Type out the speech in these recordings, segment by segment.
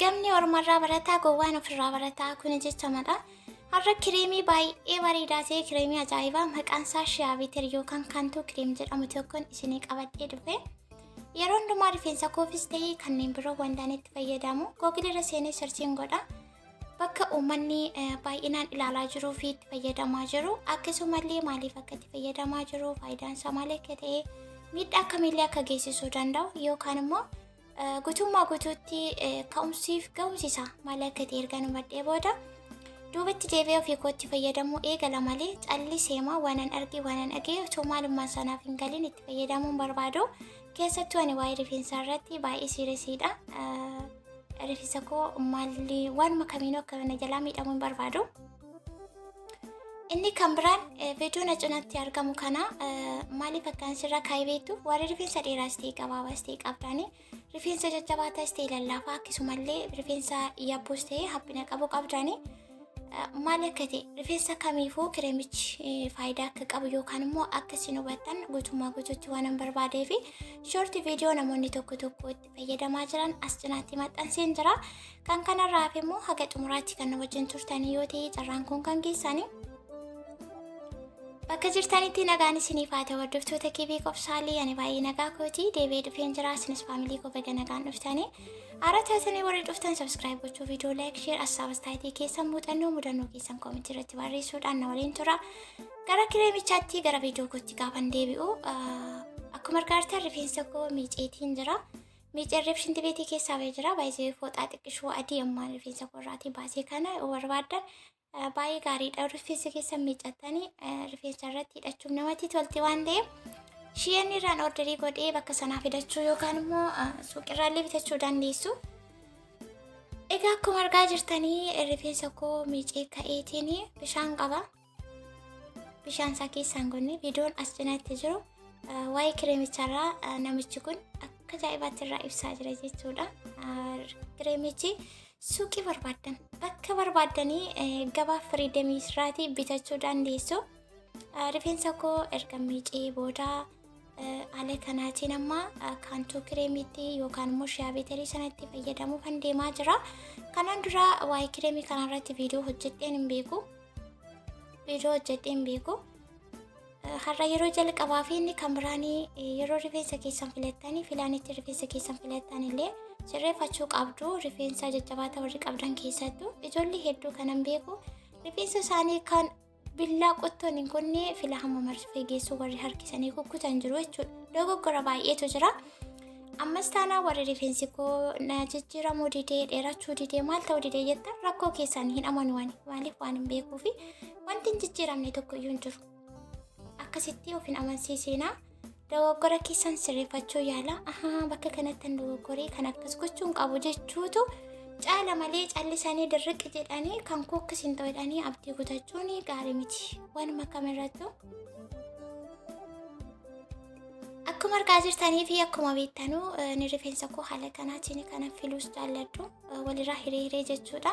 Gamni ormarraa barataa, gowwaan ofirraa barataa kuni jechamadha. Har'a kireemii baay'ee bareedaa ta'e, kireemii ajaa'ibaa maqaan isaa shea butter yookaan Cantu cream jedhamu tokkoon isinii qabadhee dhufe. Yeroo hundumaa rifeensa koofis ta'e kanneen biroo wanta ani itti fayyadamu Google irra seenee searchiin godha. Bakka uummanni baay'inaan ilaalaa jiruu fi itti fayyadamaa jiru, akkasumallee maaliif akka itti fayyadamaa jiru, faayidaan isaa maal akka ta'e, miidhaa akkamiillee akka geessisuu danda'u yookaan immoo guutummaa guutuutti ka'umsiif ga'umsi isaa maal akka ta'e erga hubadhee booda duubatti deebi'ee ofii kootti fayyadamuu eegala malee calliseema waanan arge waanan dhagee otoo maalummaan sanaaf hin galin itti fayyadamuu hin barbaadu. Keessattuu ani waa'ee rifeensaa irratti baay'ee seriousiidha. Rifeensa koo maalli waanuma kamiinuu akka na jalaa miidhamuu hin barbaadu. Inni kan biraan viidiyoo na cinatti argamu kana maaliif akkaan sirra kaa'ee beektu? Warri rifeensa dheeraas ta'e gabaabaas ta'e qabdaanii, rifeensa jajjabaataas ta'e lallaafaa, akkasumallee rifeensa yabbuus ta'e haphina qabu qabdaanii, maal akka ta'e, rifeensa kamiifuu kireemichi faayidaa akka qabu yookaan immoo akka isin hubattan guutummaa guutuutti waan hin barbaadee fi short viidiyoo namoonni tokko tokko itti fayyadamaa jiran as cinaatti maxxanseen jira. Kan kanarraa hafe immoo haga xumuraatti kan wajjin turtanii yoo ta'e carraan kun kan keessanii. Bakka jirtanitti nagaan isiniif haa ta'u, hordoftoota kibii qobsaalii. Ani baay'ee nagaa kooti, deebi'ee dhufeen jira. Isinis family koo, baga nagaan dhuftanii. Haaraa taatanii warri dhuftan subscribe gochuu, viidiyoo like, share, assaab astaayitii keessan, muuxannoo mudannoo keessan commentii irratti barreessuudhaan na waliin tura. Gara kireemichaatti, gara viidiyoo kootti gaafan deebi'u, akkuma argaa jirtan rifeensa koo miiceetiin jira. Miicee shinti beetii keessaa bahee jira. Baay'ee fooxaa xiqqishuu adii ammaan rifeensa koo irraatii baasee kana yoo barbaaddan baay'ee gaariidha. Rifeensa keessan miicattanii rifeensa irratti hidhachuuf namatti tolti waan ta'eef Shein irraan orderii godhee bakka sanaa fidachuu yookaan immoo suuqirraallee bitachuu dandeessu. Egaa akkuma argaa jirtanii rifeensa koo miicee ka'eetiin bishaan qaba. Bishaan isaa keessaan gonne. Viidiyoon as cinaatti jiru waa'ee kireemicharraa namichi kun akka ajaa'ibaatti irraa ibsaa jira jechuudha. Kireemichi suuqii barbaaddan, bakka barbaaddanii gabaa Freedomii irraatii bitachuu dandeessu. Rifeensa koo erga miicee booda haala kanaatiin amma Cantu creamitti yookaan immoo shea butterii sanatti fayyadamuuf deemaa jira. Kanaan dura waa'ee kireemii kanarratti viidiyoo hojjedheen hin beeku. Viidiyoo hojjedhee hin beeku. Har'a yeroo jalqabaa fi inni kan biraanii yeroo rifeensa keessan filattanii filaanitti rifeensa keessan filattan illee sirreeffachuu qabdu. Rifeensa jajjabaata warri qabdan, keessattuu ijoollee hedduu kanan beeku, rifeensa isaanii kan billaa qottoon hin kunne fila hamma marfee geessu warri harkisanii kukkutan jiru jechuudha. Dogoggora baay'eetu jira. Ammas taanaa warri rifeensi koo na jijjiiramuu didee, dheerachuu didee, maal ta'uu didee jettan, rakkoo keessan hin amanu ani. Maaliif? Waan hin beekuufi wanti hin jijjiiramne tokko iyyuu hin jiru. Akkasitti of hin amansiisinaa. Dogoggora keessan sirreeffachuu yaala. Ahaa, bakka kanatti hin dogoggoree, kan akkas gochuun qabu jechuutu caala malee callisanii dirriqi jedhanii kan koo akkas hin ta'u jedhanii abdii kutachuun gaarii miti. Waanuma kamirrattuu. Akkuma argaa jirtanii fi akkuma beektanuu ni rifeensa koo haala kanaatiin kana filuus jaalladhu, walirraa hiree hiree jechuudha.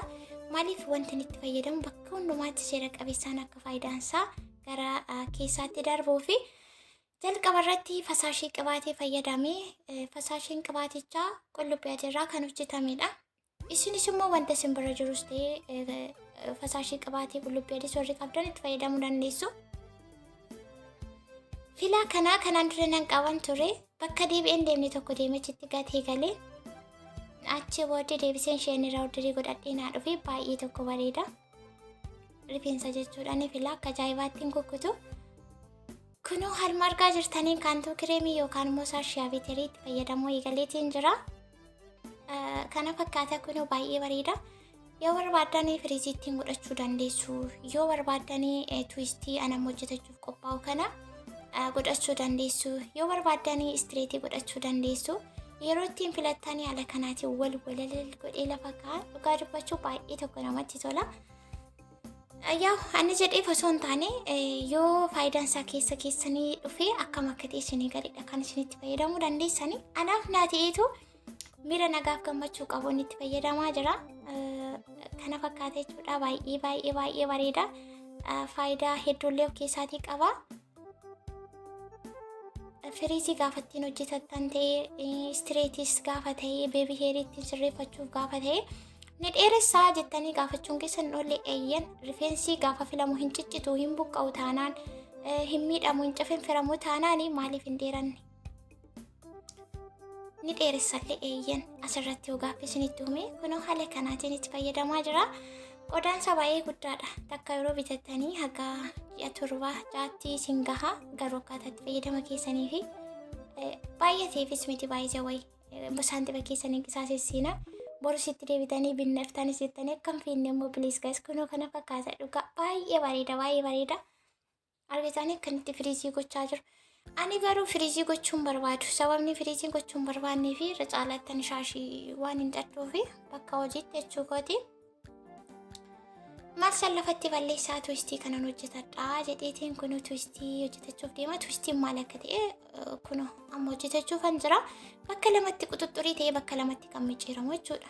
Maaliif? Wanti inni itti fayyadamu bakka hundumaatti seera qabeessaan akka faayidaan isaa gara keessaatti darbuu fi jalqaba irratti fasaashii qibaatee fayyadamee, fasaashiin qibaatichaa qullubbii adiirraa kan hojjetamedha. Isinis immoo wanta isin bira jirus ta'ee fasaashii qibaatee qullubbii adiis warri qabdan itti fayyadamuu dandeessu. Filaa kanaa kanaan dura nan qaban ture. Bakka deebi'een deemne tokko deemechitti gatee galee, achi booddee deebiseen isheen irraa orderii godhadhee naa dhufe. Baay'ee tokko bareeda. Rifeensa jechuudha ni filaa, akka ajaa'ibaatti hin kukkutu. Kunoo harma argaa jirtaniin Cantu creamii yookaan immoo shea butterii itti fayyadamuu eegaleetiin jira. Kana fakkaata, kunoo baay'ee bareeda. Yoo barbaaddanii firiiziittiin godhachuu dandeessu. Yoo barbaaddanii twistii anam hojjetachuuf qophaa'u kana godhachuu dandeessu. Yoo barbaaddanii straightii godhachuu dandeessu. Yeroo ittiin filattanii haala kanaatiin wal walalal godhee lafa kaa'an, dhugaa dubbachuu baay'ee tokko namatti tola. Yaa, ani jedheef osoo hin taane, yoo faayidaan isaa keessa keessanii dhufee akkam akka ta'e isinii gaariidha kan isinitti fayyadamuu dandeessanii. Anaaf naa ta'eetu miira nagaaf gammachuu qabuun itti fayyadamaa jira. Kana fakkaata jechuudha. Baay'ee baay'ee baay'ee bareeda. Faayidaa hedduullee of keessaatii qaba. Frizz gaafa ittiin hojjetattan ta'e, straightis gaafa ta'e, baby hairii ittiin sirreeffachuuf gaafa ta'e, ni dheeressaa jettanii gaafachuun keessan hin oolle. Eeyyan, rifeensi gaafa filamu hin ciccitu, hin buqqa'u taanaan, hin miidhamu, hin cafenfiramu taanaan, maaliif hin dheeranne? Ni dheeressallee, eeyyan. Asirratti yoo gaaffii isinitti uume, kunoo haala kanaatiin itti fayyadamaa jira. Qodaan isaa baay'ee guddaadha. Takka yeroo bitattanii haga ji'a 7, 6tti isin gaha. Garuu akkaataa itti fayyadama keessanii fi baay'ateefis miti, baay'ee wayi saantima keessanii qisaasessiina. Borusitti deebitanii binnaftanis jettanii akkam fiinne immoo. Please guys, kunoo kana fakkaata dhugaa, baay'ee bareeda, baay'ee bareeda. Argitanii akkanitti frizz gochaa jiru. Ani garuu frizz gochuun barbaadu. Sababni frizz gochuun barbaannee fi irra caalaatti ani shaashii waan hin xaxxuufi bakka hojiitti jechuu kooti. Maal san lafatti balleessaa, twistii kanan hojjetadhaa jedheetiin kunoo twistii hojjetachuuf deema. Twistiin maal akka ta'e kunoo amma hojjetachuufan jira. Bakka lamatti quxuxxurii ta'ee bakka lamatti kan micciiramu jechuudha.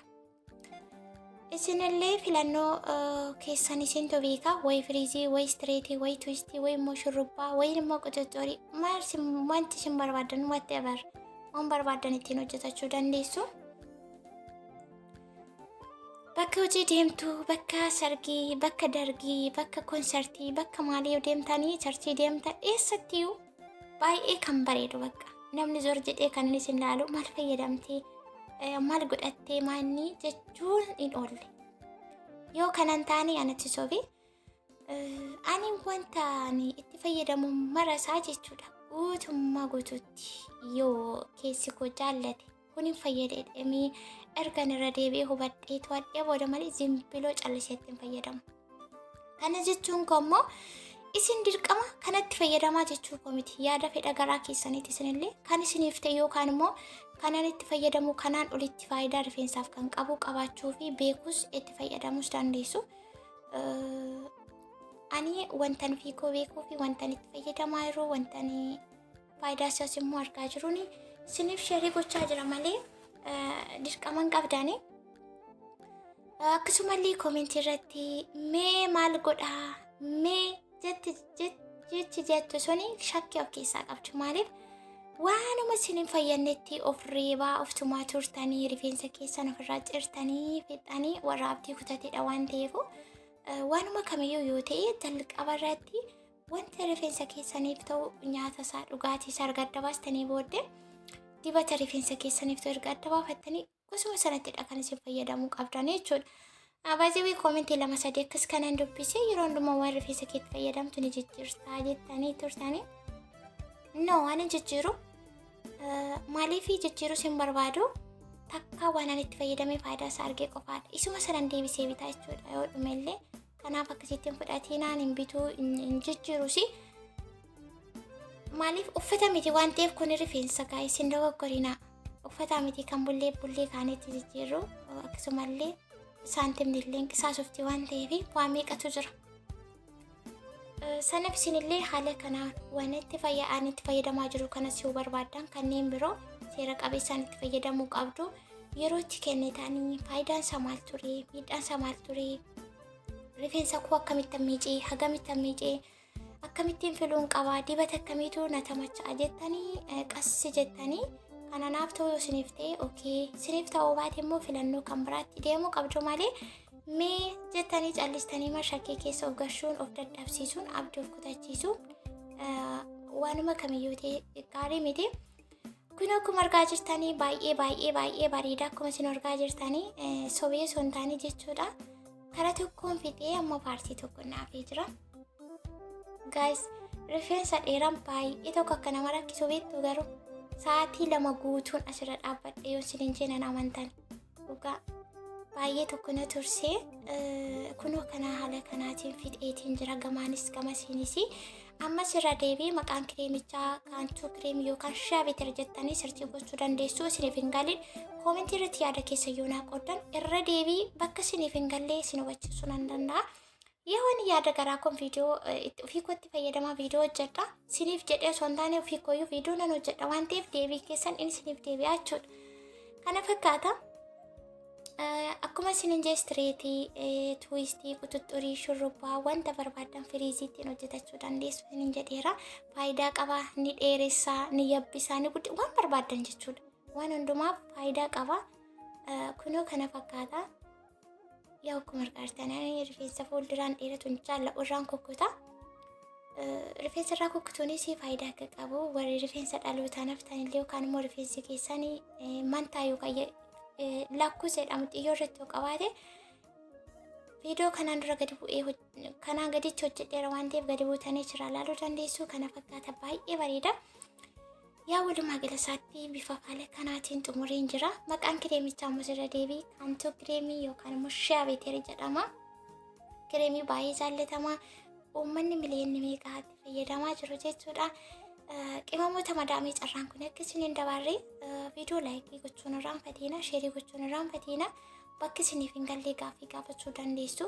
Isinillee filannoo keessan isintu beeka. Wayi frizz, wayi straightii, wayi twistii, wayi immoo shurrubbaa, wayi immoo quxuxxurii. Maal wanti isin barbaadan, whatever, waan barbaadan ittiin hojjetachuu dandeessu. Bakka hojii deemtu, bakka sargii, bakka dargii, bakka konsertii, bakka maalii yoo deemtanii, churchii deemtan, eessattiyyuu baay'ee kan bareedu bakka. Namni zor jedhee kan inni isin ilaalu, maal fayyadamtee, maal godhattee, maanni jechuun hin oolle. Yoo kanan taane anatti sobe, ani wanta ani itti fayyadamu mara isaa jechuudha. Guutummaa guutuutti yoo keessi koo jaallate, kun hin fayyade jedhamee ergan irra deebi'ee hubadhee to'adhee booda malee zimbiloo callisee itti hin fayyadamu. Kana jechuun koo immoo isin dirqama kanatti fayyadamaa jechuu koo miti. Yaada fedha garaa keessaniiti. Isinillee kan isiniif ta'e yookaan immoo kanan itti fayyadamu kanaan olitti faayidaa rifeensaaf kan qabu qabaachuu fi beekus itti fayyadamuus dandeessu. Ani wantan fiikoo beekuu fi wantan itti fayyadamaa jiru, wantan faayidaa isaas immoo argaa jiruun isiniif share gochaa jira malee dirqama hin qabdani. Akkasumallee commentii irratti mee maal godhaa mee jetti jechi jettu suni shakkii of keessaa qabdu. Maaliif waanuma isin hin fayyadnetti of reebaa of tumaa turtanii, rifeensa keessan ofirraa cirtanii fixanii warra abdii kutateedha waan ta'eef, waanuma kamiyyuu yoo ta'e jalqaba irratti wanta rifeensa keessaniif ta'u, nyaata isaa, dhugaatii isaa erga adda baastanii booddee, dibata rifeensa keessaniif ta'u erga adda baafattanii, gosuma sanattidha kan isin fayyadamuu qabdan jechuudha. Baay'ee commentii lama sadii akkas kanan dubbise, yeroo hundumaa waan rifeensa keetti fayyadamtu ni jijjiirtaa jettanii turtanii. No, waan hin jijjiiru. Maaliif jijjiirus hin barbaadu? Takka waan ani itti fayyadamee faayidaa isaa argee qofaadha. Isuma sanan deebisee bitaa jechuudha yoo dhume illee. Kanaaf akkasitti hin fudhatinaan, hin bituu, hin jijjiirus. Maaliif uffata miti waan ta'eef kun rifeensa gaa, isin dogoggorinaa. Uffata miti kan bullee bullee kaanitti jijjiirru, akkasumallee saantimni illee qisaasofti waan ta'eef waa meeqatu jira. Sanaaf isinillee haala kanaan waan itti fayya'an itti fayyadamaa jiru kanas yoo barbaaddan, kanneen biroo seera qabeessaan itti fayyadamuu qabdu. Yeroo itti kennitanii faayidaan isaa maal ture, miidhaan isaa maal ture, rifeensa koo akkamitti miicee, hagamitti miicee, akkamittiin filuun qabaa, dibata akkamiitu na tamacha'a jettanii qassi jettanii, kana naaf ta'uu yoo isiniif ta'e okay, isiniif ta'uu baate immoo filannoo kan biraatti deemuu qabdu malee, mee jettanii callistanii shakkii keessa of gashuun, of dadhabsiisuun, abdii of kutachiisuun waanuma kamiyyuu ta'e gaarii miti. Kun akkuma argaa jirtanii baay'ee baay'ee baay'ee bareeda, akkuma isin argaa jirtanii sobee osoo hin taane jechuudha. Karaa tokkoon fixee amma partii tokko naafee jira. Guys, rifeensa dheeraan baay'ee tokko akka nama rakkisu beektu, garuu sa'aatii 2 guutuun asirra dhaabbadhe yoo isin hin jeenan amantan, dhugaa baay'ee tokko na tursee. Kunoo kana haala kanaatiin fixeetiin jira, gamaanis gamasiinis. Ammas irra deebi'ee maqaan kireemichaa Cantu cream yookaan shea butter jettanii search gochuu dandeessu. Isiniif hin galin commentii irratti yaada keessa yoo naa qooddan, irra deebii bakka isiniif hin gallee isin hubachiisuu nan danda'a. Yoo ani yaada garaa kun viidiyoo ofii kootti fayyadamaa viidiyoo hojjedha. Isiniif jedhee osoo hin taane ofii kooyyuu viidiyoo nan hojjedha waan ta'eef, deebii keessan inni isiniif deebi'aa jechuudha. Kana fakkaata. Akkuma isinin jee straight, twist, quxuxxurii, shurrubbaa wanta barbaaddan firiiziitiin hojjetachuu dandeessu isinin jedheera. Faayidaa qaba, ni dheeressaa, ni yabbisaa, ni guddi waan barbaaddan jechuudha. Waan hundumaaf faayidaa qaba. Kunoo kana fakkaata. Yaa akkuma argaa rifeensa fuulduraan dheeratu hin jaalladhu, irraan kukkuta. Rifeensa irraa kukkutuunis faayidaa akka qabu warri rifeensa dhalootaan haftan illee yookaan immoo rifeensi keessan mantaa yookaan lakkuu jedhamu xiyyoo irratti yoo qabaate, viidiyoo kanaan dura gadi bu'ee kanaan gaditti hojjedheera waan ta'eef gadi buutanii jira ilaaluu dandeessu. Kana fakkaata, baay'ee bareeda. Yaa walumaa gala isaatti bifa haala kanaatiin xumureen jira. Maqaan kireemichaa immoo irra deebii Kaantoo kireemii yookaan immoo shea butter jedhama. Kireemii baay'ee jaallatamaa uummanni miliyoonni meeqaa itti fayyadamaa jiru jechuudha. Qimamoota madaamii carraan kun akka isin hin dabarre viidiyoo like gochuun irraanfatiina, share gochuun irraanfatiina. Bakki isiniif hin galle gaaffii gaafachuu dandeessu.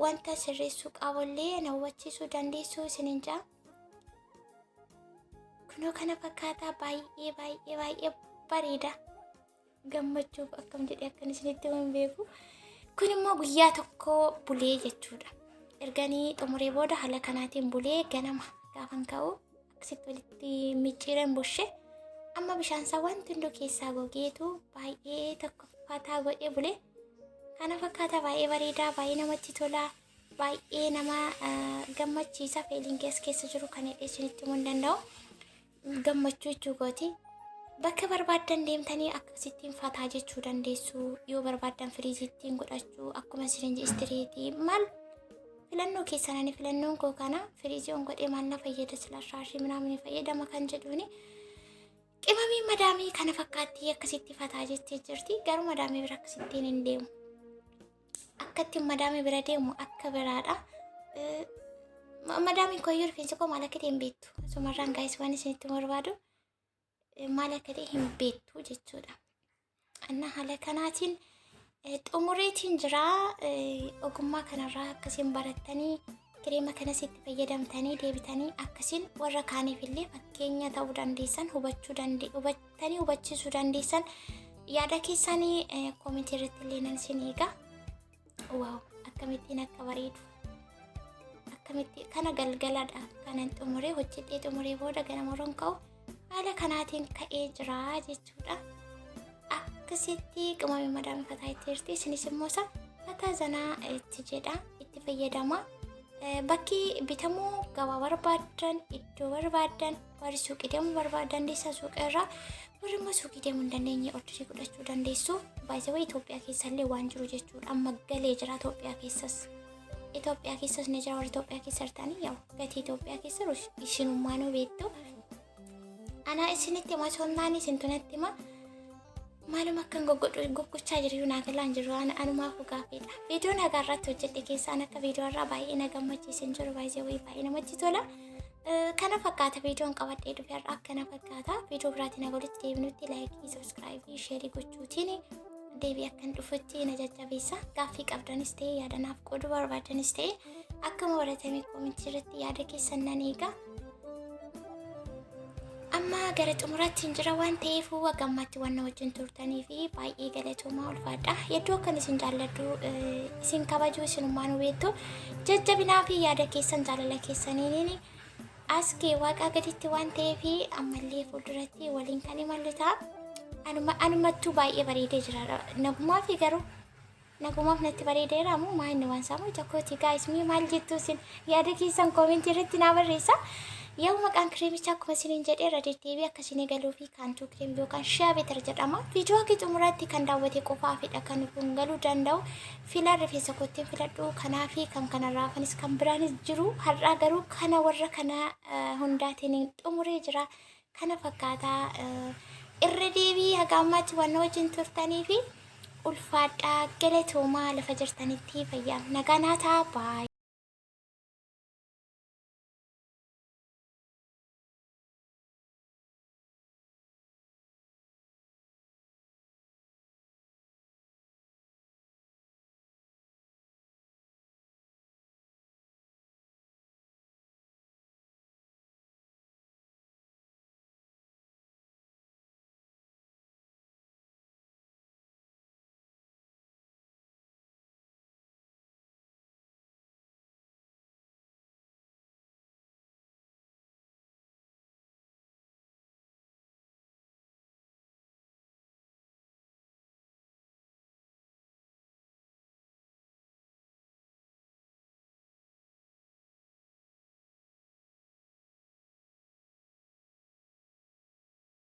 Wanta sirreessuu qabullee na hubachiisuu dandeessu isinin jaa. Kunoo kana fakkaataa, baay'ee baay'ee baay'ee bareeda. Gammachuuf akkam jedhee akkan isinitti hin beeku. Kun immoo guyyaa tokko bulee jechuudha. Erganii xumuree booda haala kanaatiin bulee ganama gaafan ka'u akkasitti walitti micciireen bushe. Amma bishaan isaa wanti hunduu keessaa gogeetu baay'ee tokko fataa godhee bulee. Kana fakkaata, baay'ee bareedaa, baay'ee namatti tola, baay'ee nama gammachiisa. Feeling as keessa jiru kan hidhee isinitti himuu hin danda'u. Gammachuu jechuu kooti. Bakka barbaaddan deemtanii akkasittiin fataa jechuu dandeessu. Yoo barbaaddan firiizittiin godhachuu, akkuma isin straight maal filannoo keessan. Ani filannoon koo kana, firiizii on godhee maal na fayyada, sila shaashii minaamin fayyadama kan jedhuuni. Qimamii madaamii kana fakkaatti, akkasitti fataa jettee jirti. Garuu madaamii bira akkasittiin hin deemu. Akka ittiin madaamii bira deemu akka biraadha. Madaamiin koo iyyuu rifeensi koo maal akka ta'e hin beektu. Asumarraan guys waan isinitti barbaadu maal akka ta'e hin beektu jechuudha. Anna haala kanaatiin xumureetiin jira. Ogummaa kanarraa akkasiin barattanii kireema kanas itti fayyadamtanii deebitanii akkasiin warra kaaniif illee fakkeenya ta'uu dandeessan, hubachuu hubattanii hubachiisuu dandeessan. Yaada keessanii comment irratti illee nan isin eega. Wow, akkamittiin akka bareedu, akkamitti kana galgaladha kanan xumuree hojjedhee xumuree booda ganama roon ka'u haala kanaatiin ka'ee jira jechuudha. Akkasitti qimamii madaamii fataa itti jirti. Isinis immoo isa fataa zanaa itti jedha, itti fayyadama. Bakki bitamuu gabaa barbaaddan, iddoo barbaaddan, warri suuqii deemuu barbaadan dandeessan suuqii irraa, warri immoo suuqii deemuu hin dandeenye order godhachuu dandeessu. Baay'ee Itoophiyaa keessallee waan jiru jechuudha. Amma galee jira Itoophiyaa keessas. Itoophiyaa keessas ni jira. Warri Itoophiyaa keessa jirtanii yaa'u gatii Itoophiyaa keessa jiru isinummaanuu beektu. Anaa isinitti hima osoo hin taane isintu natti hima. Maaluma akkan goggochaa jiru naa galaan jiru, anumaaf gaaffiidha. Viidiyoo nagaa irratti hojjedhe keessaan akka viidiyoo irraa baay'ee na gammachiisan jiru, baay'ee wayii baay'ee namatti tola. Kana fakkaata viidiyoon qabadhee dhufe irraa, akkana fakkaata. Viidiyoo biraatiin haga walitti deebinutti like, subscribe, share gochuutiin deebii akkan dhufutti na jajjabeessa. Gaaffii qabdanis ta'e, yaada naaf qooduu barbaadanis ta'e, akkuma baratame comment irratti yaada keessan nan eega. Amma gara xumuraatti hin jira waan ta'eef haga ammaatti waan na wajjin turtanii fi baay'ee galatoomaa, ulfaadha. Hedduu akkan isin jaalladhu, isin kabaju isinummaan hubeettu. Jajjabinaa fi yaada keessan, jaalala keessaniin as ga'e waaqaa gaditti waan ta'eef ammallee fuulduratti waliin kan imallu ta'a. Anumattuu baay'ee bareedee jira. Nagumaa fi garuu nagumaaf natti bareedeera moo maa inni waan saamu ija kooti? Guys, mii maal jettu isin? Yaada keessan comment irratti naa barreessa. Yoo maqaan kireemichaa akkuma isiniin jedhee irra deddeebi'ee akka isinii galuu fi Kaantuu cream yookaan shea butter jedhama. Viidiyoo akka xumuraatti kan daawwate qofaafidha kan kun galuu danda'u. Filaan rifeensa koottiin filadhu kanaa fi kan kanarraa hafanis kan biraanis jiru. Har'aa garuu kana warra kana hundaatiin xumuree jira. Kana fakkaataa, irra deebii haga ammaatti waan na wajjin turtanii fi ulfaadhaa, galatoomaa. Lafa jirtanitti fayyaa nagaa naa ta'a. Baay'ee.